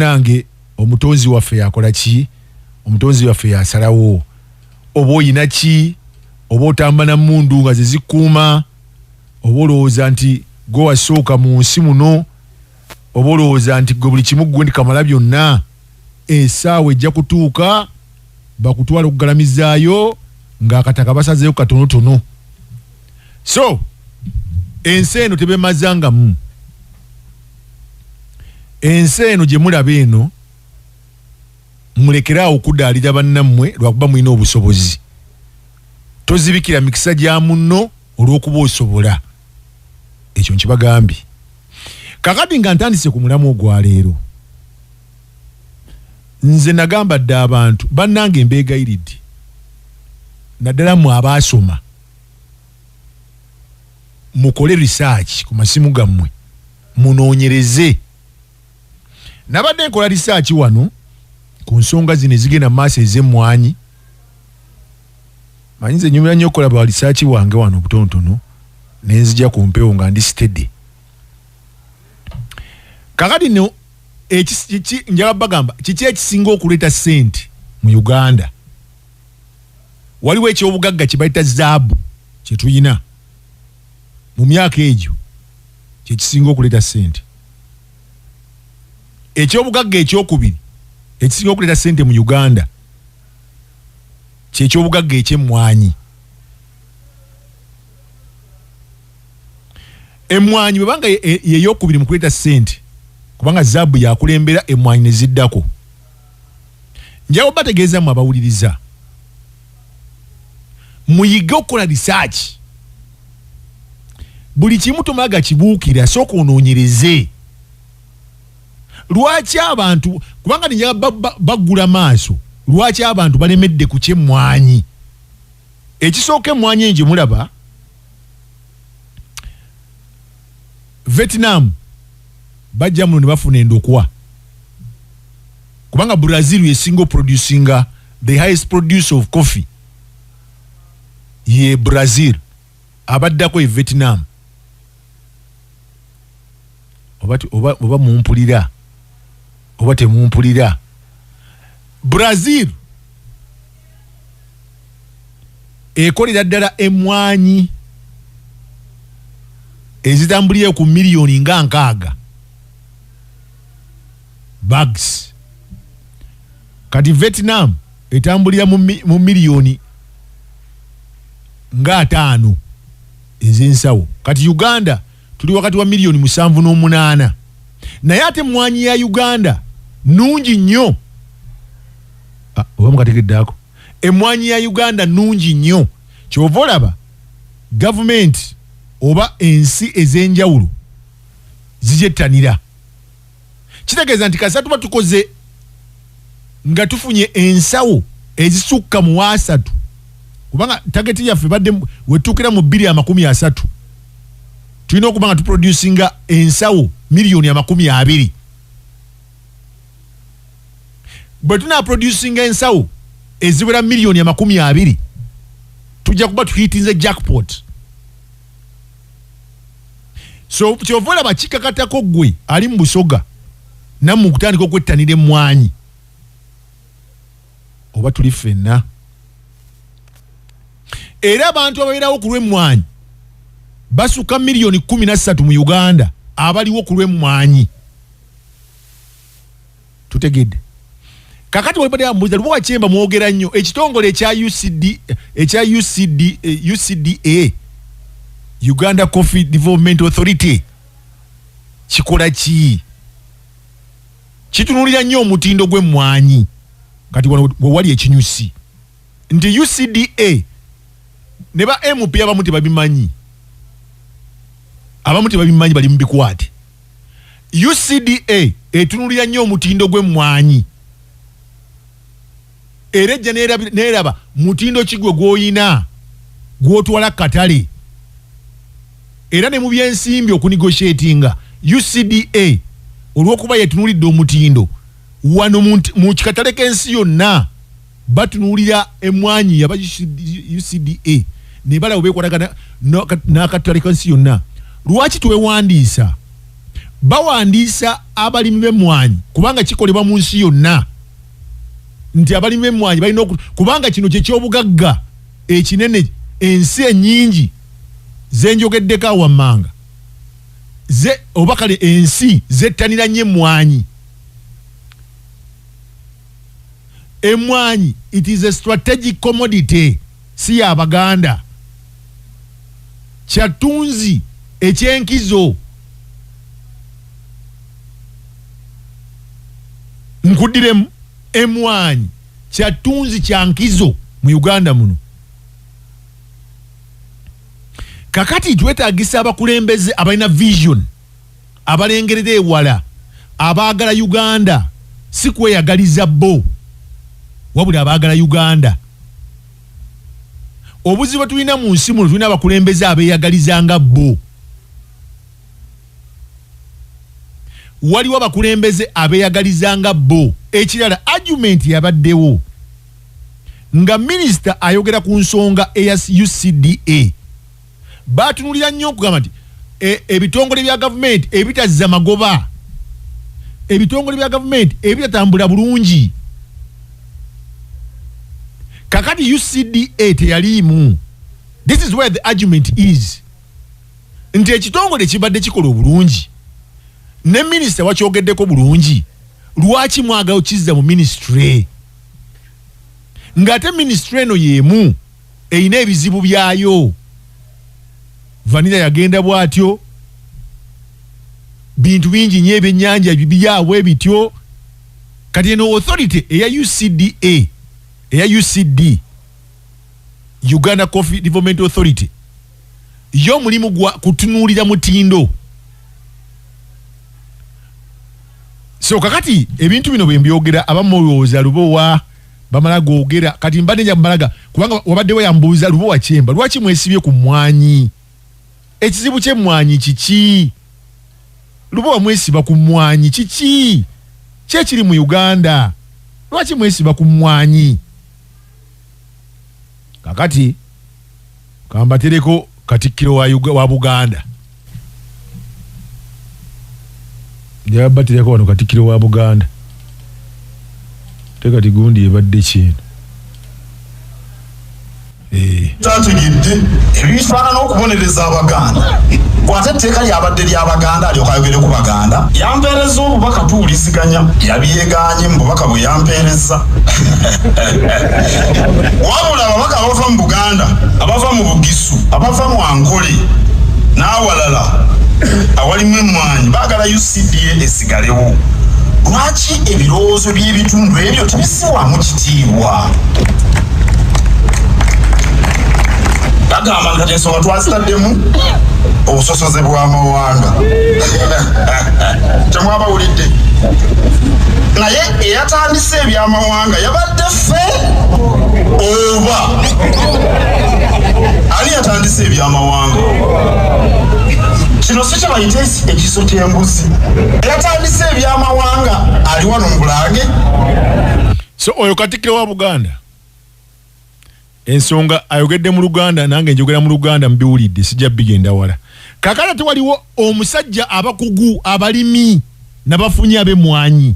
Munnange, omutonzi waffe yakola ki? Omutonzi waffe yasalawo. Oba oyina ki, oba otamba na mundu nga zezikuuma, oba olowooza nti gwe wasooka mu nsi muno, oba olowooza nti gwe buli kimu gwe ndi kamala byonna, essaawa ejja kutuuka bakutwala okugalamizaayo ng'akataka basazeeyo katonotono. So ensi eno tebemazangamu. Ensi eno gye mulaba eno, mulekeraawo okudaalira bannammwe lwakuba mulina obusobozi. Tozibikira mikisa gya munno olw'okuba osobola. Ekyo nkibagambye. Kakati nga ntandise ku mulamu ogwaleero, nze nagamba dda abantu bannange, mbeegayiridde, naddala mmwe abaasoma, mukole research ku masimu gammwe, munoonyereze. Nabadde nkola research wano ku nsonga zino ezigenda mu maaso ez'emmwanyi. Manyi nze nyumira nnyo okukola bwa research wange wano obutonotono, nenzija ku mpewo nga ndi steady. Kakati no njagala bagamba kiki ekisinga okuleeta ssente mu Uganda. Waliwo ekyobugagga kye bayita zaabu kyetuyina mu myaka egyo, kyekisinga okuleeta ssente. Ekyobugagga ekyokubiri ekisinga okuleeta ssente mu Uganda kyekyobugagga ekyemmwanyi. Emmwanyi bwebanga yeyokubiri mu kuleeta ssente, kubanga zaabu yakulembera, emmwanyi ne ziddako. Njawo bategeeza mu abawuliriza, muyige okukola research. Buli kimu tomala gakibuukira, sooka onoonyereze lwaki abantu, kubanga ninjaga baggula maaso, lwaki abantu balemedde ku kyemmwanyi. Ekisooka, emmwanyi eyo gye mulaba, Vietnam bajja muno ne bafuna endokwa, kubanga Brazil yesinga oproducinga, the highest producer of coffee ye Brazil, abaddako e Vietnam. Oba mumpulira oba temumpulira, Brazil ekolera ddala emmwanyi ezitambulira ku miliyoni nga 60 bags. Kati Vietnam etambulira mu miliyoni nga 50 ez'ensawo. Kati Uganda tuli wakati wa miliyoni 7 n'omunaana, naye ate emmwanyi ya Uganda nungi nnyo. Ah, oba mukategeddeako, emmwanyi ya Uganda nungi nnyo. Kyova olaba gavumenti oba ensi ez'enjawulo zigyettanira. Kitegeeza nti kasita tuba tukoze nga tufunye ensawo ezisukka mu 30, kubanga target yaffe badde wetuukira mu 2030 tulina okuba nga tuproducinga ensawo miliyoni 20. Bwe tunaproducinga ensawo eziwera miliyoni 20, tujja kuba tuhitinze jackpot. So kyova olaba kikakatako gwe ali mu Busoga nammwe okutandika okwettanira emmwanyi, oba tuli ffenna. Era abantu ababeerawo ku lw'emmwanyi basukka miliyoni 13 mu Uganda abaliwo ku lw'emmwanyi. Tutegedde? Kakati walibadde ambuuza luba wakyemba mwogera nnyo ekitongole ekya UCD, ekya UCD, UCDA, Uganda Coffee Development Authority, kikola ki? Kitunuulira nnyo omutindo gw'emmwanyi. Kati wano we wali ekinyusi nti UCDA ne ba MP abamu tebabimanyi, abamu tebabimanyi, bali mu bikwate. UCDA etunulira nnyo omutindo gw'emmwanyi, era ejja neeraba mutindo ki gwe gw'oyina gw'otwala katale. Era ne mu byensimbi okunegotiatinga, UCDA olw'okuba yetunulidde omutindo wano mu kikatale k'ensi yonna, batunuulira emmwanyi yaba UCDA ne balaba beekwatagana n'akatale k'ensi yonna. Lwaki twewandiisa? Bawandiisa abalimi b'emmwanyi kubanga kikolebwa mu nsi yonna nti abalimi b'emmwanyi balina, kubanga kino kyekyobugagga ekinene. Ensi ennyingi zenjogeddeko awammanga ze oba kale ensi zettanira nnyo emmwanyi. Emmwanyi, it is a strategic commodity, si y'Abaganda, kyatunzi ekyenkizo. Nkuddiremu, emwanyi kyatunzi kya nkizo mu Uganda muno. Kakati twetagisa abakulembeze abalina vision, abalengerera ewala, abaagala Uganda, si kweyagaliza bo, wabula abaagala Uganda. Obuzibu tulina mu nsi muno, tulina abakulembeze abeeyagalizanga bo. Waliwo abakulembeze abeeyagalizanga bo. Ekirala, argument yabaddewo nga minisita ayogera ku nsonga eya UCDA, batunulira nnyo okugamba nti ebitongole bya gavumenti ebitazza magoba, ebitongole bya gavumenti ebitatambula bulungi. Kakati UCDA teyaliimu. This is where the argument is, nti ekitongole kibadde kikola obulungi ne minisita wakyogeddeko bulungi, lwaki mwagala okizza mu ministry ng'ate ministry eno y'emu erina ebizibu byayo? Vanilla yagenda bw'atyo, bintu bingi nnyo, ebyennyanja bibyawe bityo. Kati eno authority eya UCDA, eya UCD, Uganda Coffee Development Authority, yo omulimu gwa kutunuulira mutindo. So kakati ebintu bino bwe mbyogera, abamulowooza Lubowa bamala googera. Kati mbadde nja mbalaga, kubanga wabaddewo yambuuza, "Lubowa Kyemba, lwaki mwesibye ku mmwanyi? Ekizibu ky'emmwanyi kiki? Lubowa mwesiba ku mmwanyi, kiki kyekiri mu Uganda? Lwaki mwesiba ku mmwanyi?" Kakati kambatereko katikkiro wa Buganda. Njabatereko wano katikkiro wa Buganda. Te kati gundi ebadde kyeno. Tategedde ebifaanana okubonereza Abaganda, bw'ate etteeka lyabadde ly'Abaganda, alyoka ayogere ku Baganda. Yampeereza obubaka, tuwuliziganya, yabyegaanye mu bubaka bwe yampeereza. Wabula ababaka abava mu Buganda, abava mu Bugisu, abava mu Ankole n'awalala awalimu emmwanyi baagala UCDA esigalewo. Lwaki ebirowoozo by'ebitundu ebyo tebisibwamu kitiibwa? Bagamba nti kati ensonga twazitaddemu obusosoze bw'amawanga. Temwabawulidde? Naye eyatandise ebyamawanga yabadde ffe oba ani yatandise ebyamawanga? Kino si kyebayita ekiso ky'embuzi. Eyatandise ebyamawanga ali wano mu Bulange. So oyo katikkiro wa Buganda, ensonga ayogedde mu Luganda, nange njogera mu Luganda, mubiwulidde, sijja bigenda wala. Kakati ate waliwo omusajja, abakugu abalimi nabafunye ab'emmwanyi.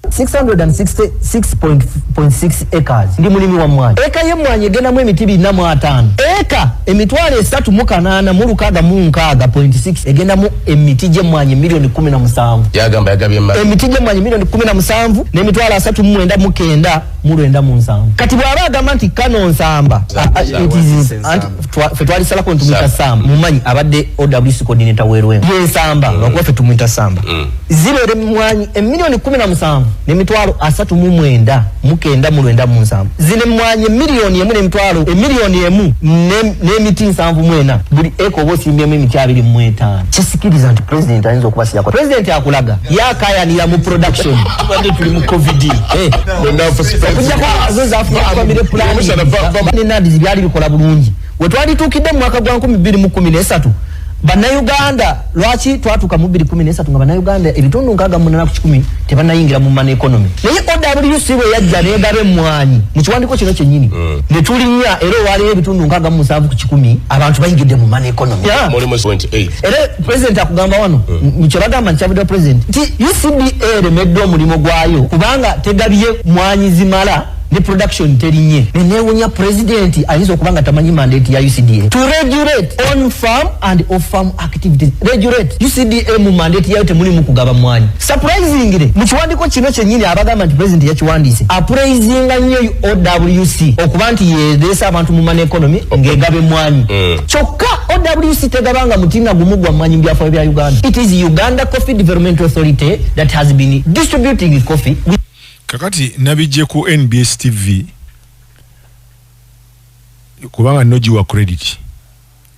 666.6 acres. Ndi mulimi wa mmwanyi. Eka y'emmwanyi egendamu emiti 450. Eka 386,606.6 egendamu emiti gy'emmwanyi miliyoni 17. Yagamba yagabye emmali. Emiti gy'emmwanyi miliyoni 17 n'emitwalo asatu mu mwenda mu kenda mu lwenda mu nsanvu. Kati bw'aba agamba nti kano Nsamba, it is anti ffe twalisalako ntumwita Samba. Mumanyi abadde OWC coordinator w'Erwengo ye Nsamba, lwakuba ffe tumwita Samba. Zibeera emmwanyi emiliyoni 17 n'emitwalo asatu mu mwenda mu kenda mu lwenda mu nsanvu. Zino emmwanyi emiliyoni 1 n'emitwalo emiliyoni 1 n'emiti 74, buli eka oba osimbyemu emiti 25. Kisikiriza nti president ayinza okuba siyako. President akulaga yakayanira mu production. Tubadde tuli mu COVID. Okujjako zo zafuna family planning Omusana ne NAADS byali bikola bulungi. We twalituukidde mu mwaka gwa 2013. Bannayuganda, lwaki twatuuka mu 2013 nga bannayuganda ebitundu 68% tebanayingira mu money economy? Naye OWC bwe yajja negaba emmwanyi mu kiwandiiko kino kyennyini, ne tulinnya, era olwaleero ebitundu 67% abantu bayingidde mu money economy. Mulimu 28. Era president akugamba wano mu kye bagamba nti kyavudde president nti UCDA eremeddwa omulimu gwayo kubanga tegabye mwanyi zimala ne production terinye. Nenewunya, president ayinza okuba nga tamanyi mandate ya UCDA to regulate on farm and off farm activities. Regulate UCDA mu mandate yayo temulimu kugaba mwanyi. Surprisingly, mu kiwandiiko kino kyennyini abagamba nti president yakiwandiise, apraisinga nnyo OWC okuba nti yereesa abantu mu money economy ng'egaba emwanyi. Kyokka OWC tegabanga mutina gumu gwa mwanyi mu byafaayo bya Uganda. It is Uganda Coffee Development Authority that has been distributing coffee. Kakati nabijje ku NBS TV kubanga nogiwa credit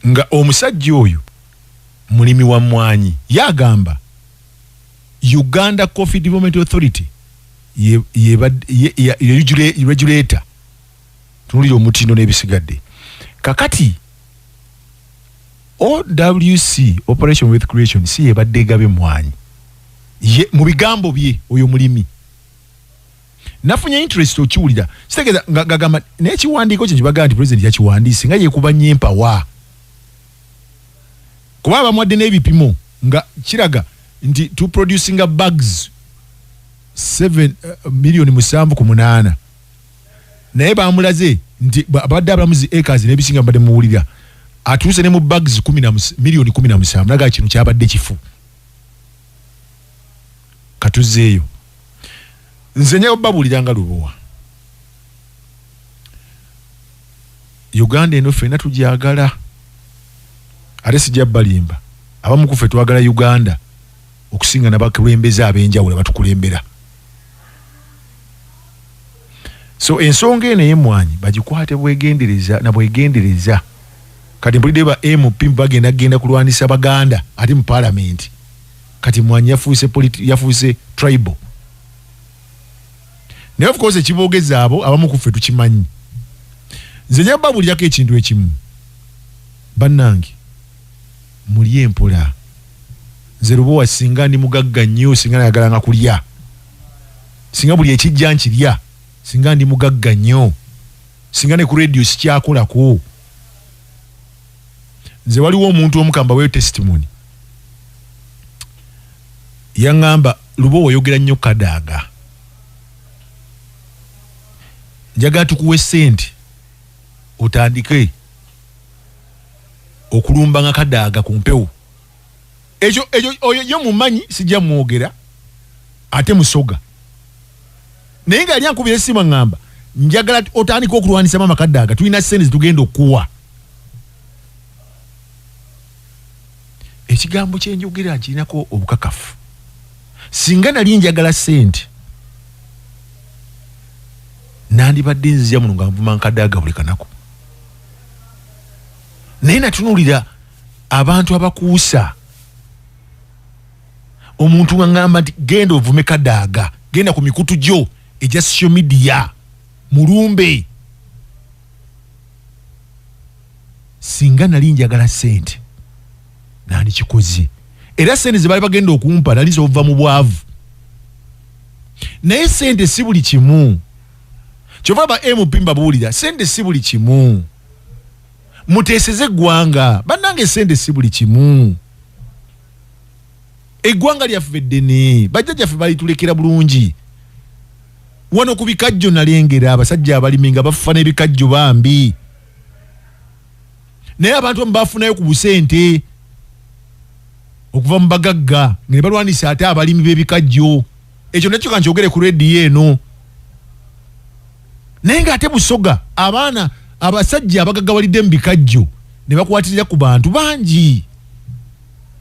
nga omusajja oyo mulimi wa mmwanyi, yagamba Uganda Coffee Development Authority ye regulator. Tunulira omutindo n'ebisigadde. Kakati OWC, Operation Wealth Creation, si yebadde egaba emmwanyi ye mu bigambo bye oyo mulimi. Nafunye interest okiwulira, kitegeeza ngagamba n'ekiwandiiko kye kibagaa nti president yakiwandiise nga yekuba nnyo empawa, kuba bamuwadde n'ebipimo nga kiraga nti tu producinga bags 7 miliyoni 7 ku 8, naye bamulaze nti abadde abalamuzi acres n'ebisinga mbadde muwulira atuuse ne mu bags miliyoni 17. Naga kino kyabadde kifu. Katuzeeyo, nze njaga babuulira nga Lubowa, Uganda eno ffenna tugyagala, ate sijja balimba, abamu ku ffe twagala Uganda okusinga nabakulembeze ab'enjawulo abatukulembera. So ensonga eno ey'emmwanyi bagikwate bwegendereza na bwegendereza. Kati mpulidde ba MP bagenda genda kulwanisa Baganda ate mu paalamenti. Kati mmwanyi yafuuse yafuuse tribal. Naye of course ekiboogeza abo abamu ku ffe tukimanyi. Nze nja babuulirako ekintu ekimu, bannange, mulye empola. Nze Lubowa singa ndi mugagga nnyo, singa nayagalanga kulya, singa buli ekijja nkirya, singa ndi mugagga nnyo, singa ne ku radio sikyakolako. Nze waliwo omuntu omu, kambaweyo testimony, yaŋŋamba, Lubowa oyogera nnyo Kadaaga, njagala tukuwe ssente otandike okulumba nga Kadaaga ku mpewo. Ekyo oyo ye mumanyi, sijja mwogera, ate musoga, naye nga yali ankubira essimu aŋŋamba njagala otandike okulwanisa maama Kadaaga, tulina ssente zetugenda okukuwa. Ekigambo kyenjogera nkirinako obukakafu. Singa nali njagala ssente nandibadde nzija muno nga nvuma Nkadaaga buli kanaku, naye natunuulira abantu abakuusa omuntu nga ŋŋamba nti genda ovume Kadaaga, genda ku mikutu gyo egya social media mulumbe. Singa nali njagala ssente nandikikoze, era ssente ze baali bagenda okumpa nali nsobola okuva mu bwavu, naye ssente si buli kimu. Kyova ba MP mbabuulira, ssente si buli kimu. Muteeseze eggwanga bannange, ssente si buli kimu. Eggwanga lyaffe ddene, bajjajjaffe balitulekera bulungi. Wano ku bikajjo nalengera abasajja abalimi nga bafa n'ebikajjo bambi, naye abantu abamu bafunayo ku busente okuva mu bagagga nga ne balwanisa ate abalimi b'ebikajjo. Ekyo nakyo kankyogere ku rediyo eno. Naye ng'ate Busoga abaana abasajja abagaggawalidde mu bikajjo ne bakwatirira ku bantu bangi.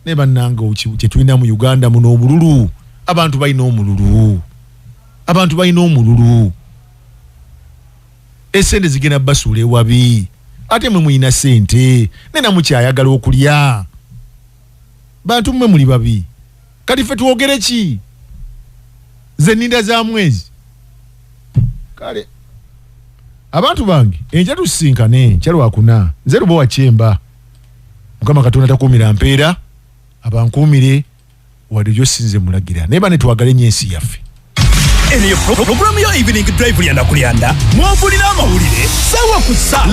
Naye bannange, kye tulina mu Uganda muno omululu, abantu balina omululu, abantu balina omululu. Esente zigenda basuula ewabi, ate mwe mulina sente naye namukyayagala okulya. Bantu mmwe muli babi. Kati ffe twogere ki? Nze nninda za mwezi. Kale abantu bange, enkya tusisinkane, enkya Lwakuna. Nze Lubowa Kyemba. Mukama Katonda takuumira mpeera, abankuumire wadde gyosinze mulagira, naye bane twagale nnyo ensi yaffe. Eno ye pulogulaamu ya Evening Drive, Lyanda ku Lyanda, mwovulira amawulire sawa ku ssaawa.